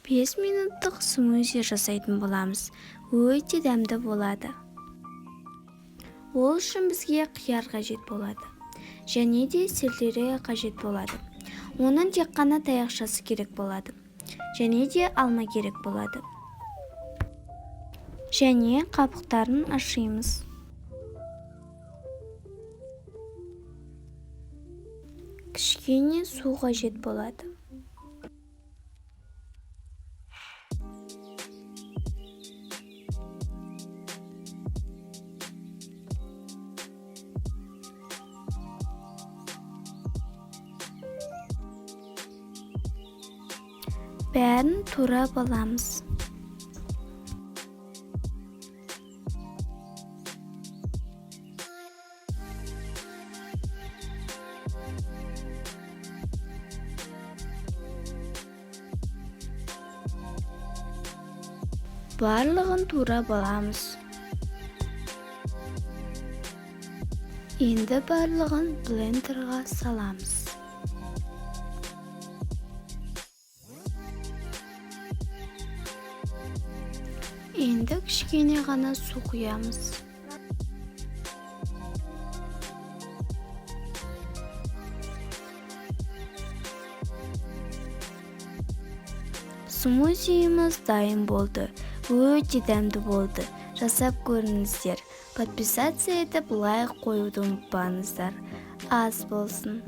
5 минуттық смузи жасайтын боламыз. Өте дәмді болады. Ол үшін бізге қияр қажет болады. Және де сельдерей қажет болады. Оның тек қана таяқшасы керек болады. Және де алма керек болады. Және қабықтарын ашимыз. Кішкене су қажет болады. Бәрін турап аламыз. Барлығын турап аламыз. Енді барлығын блендерға саламыз. Енді кішкене ғана су құямыз. Смузиіміз дайын болды. Өте дәмді болды. Жасап көріңіздер. Подписаться етіп, лайк қоюды ұмытпаңыздар. Ас болсын.